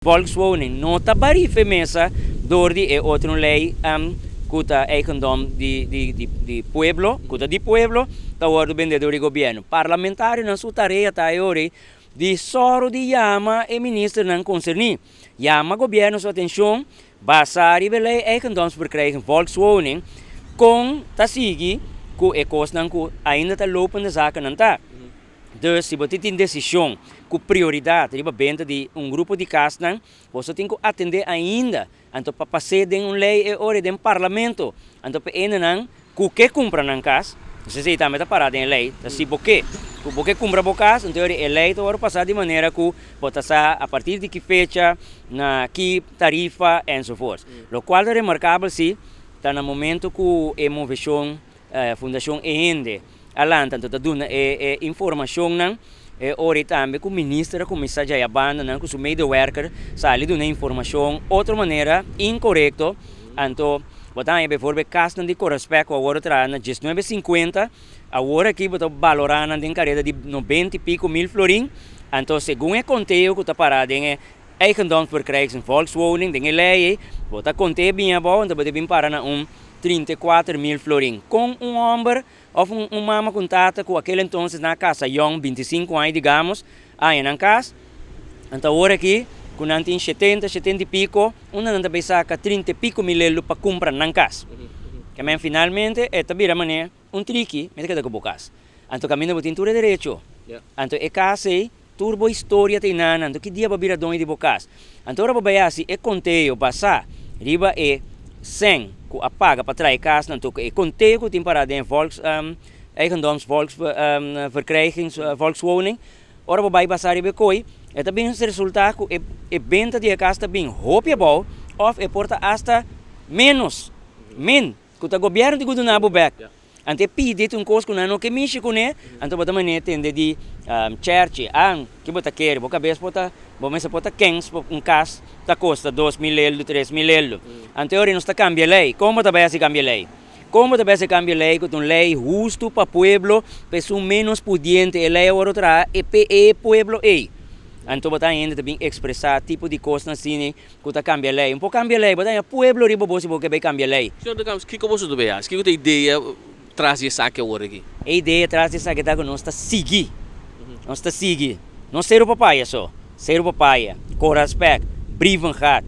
Volkswoning no ta barife mesa door di e otro lei ku ta eigendom di pueblo, ku ta di pueblo, ta wòrdu bendé dor di gobièrnu. Parlamentarionan su tarea ta e ora ei di sòru di yama e ministernan konserní, yama gobièrnu su atenshon basá riba e lei Eigendomsverkrijging Volkswoning kon ta sigui ku e kosnan ku ainda ta lopende zakennan ta. Dus si bo tin tin desishon ku prioridat riba benta di un grupo di kasnan, boso tin ku atendé ainda, anto pa pas'é den un lei e ora den parlamento, anto pa e hendenan ku ke kumpra nan kas, nos esei tambe ta pará den e lei, ta si bo ke, ku bo ke kumpra bo kas, anto e ora e lei ta wòrdu pasá di manera ku bo ta sa a partir di ki fecha, na ki tarifa enzovoorts. Lokual ta remarkabel si, ta na momento ku e moveshon Fundashon E Hende a lanta anto ta duna e informashonnan e ora ei tambe ku minister a kuminsá djaya bandanan ku su medewerker sali duna informashon otro manera inkorekto. Anto bo ta haña bevoorbeeld kasnan di Koraspek ku awor a traha na 1950, awor aki bo ta balorá nan den kareda di 90 i piko mil florin. Anto segun e konteo ku ta pará den e Eigendomsverkrijging Volkswoning den e lei ei, bo ta kont'é bin abou anto bo ta bin para na un 34 mil florin. Kon un hòmber òf un mama ku un tata ku akel entonces nan a kasa yòn, 25 aña digamos, haña nan kas, anto awor aki ku nan tin 70, 70 i piko, unda nan ta bai saka 30 i piko mil euro pa kumpra nan kas? Ke men finalmente e ta bira manera un triki, mi ta keda ku bo kas. Anto kaminda bo tin tur e derecho. Anto e kas ei, tur bo historia ta einan, anto ki dia bo a bira doño di bo kas? Anto ora bo bai hasi e konteo basá riba e sèn ku a paga pa traha e kasnan, anto e konteo ku tin pará den e volks eigendoms volks verkrijgings volkswoning, ora bo bai basá riba e koi, e ta bin resultá ku e benta di e kas ta bin hopi abou òf e por ta asta ménos, min, ku ta gobièrnu tin ku duna bo bèk. Anto e pidi ta un kos ku nan no ke mishi kuné, anto bo ta manera tende di chèrchi, ah, ke bo ta kere, bo kabes por ta, bo mester por ta kens pa un kas ta kosta 2000 eldo, 3000 eldo. Anto e ora nos ta kambia lei. Kon bo ta bai hasi kambia lei? Kon bo ta bai hasi kambia lei ku ta un lei hustu pa pueblo, pa esun ménos pudiente? E lei awor traha e pa e pueblo ei. Anto bo ta hende ta bin ekspresá tipo di kosnan asina ku ta kambia lei. Un por kambia lei, bo ta haña pueblo riba bo si bo ke bai kambia lei. Señor De Campos, kiko boso ta bai hasi? Kiko ta e idea tras di esaki awor aki? E idea tras di esaki ta ku nos ta sigui. Nos ta sigui. No Seru Papaya so. Seru Papaya, Koraspek, Brievengat,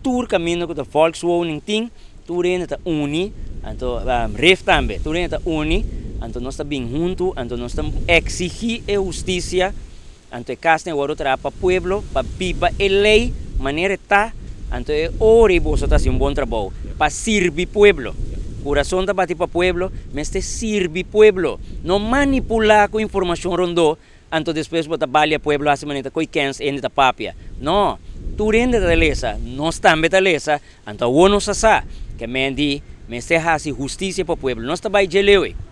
tur kaminda ku ta volkswoning tin, tur hende ta uni, anto Rif tambe, tur hende ta uni, anto nos ta bin huntu, anto nos ta eksigí e hustisia. Anto e kasnan e wòrdu traha pa pueblo, pa biba e lei manera e ta, anto e ora ei boso ta hasi un bon trabou, pa sirbi pueblo. Kurason ta bati pa pueblo, mester sirbi pueblo, no manipulá ku informashon rondó, anto despues bo ta balia pueblo hasi manera ta ko'i kens hende ta papia. No, tur hende ta lesa, nos tambe ta lesa, anto awor nos a sa ke men di mester hasi hustisia pa pueblo. Nos ta bai dje leu ei.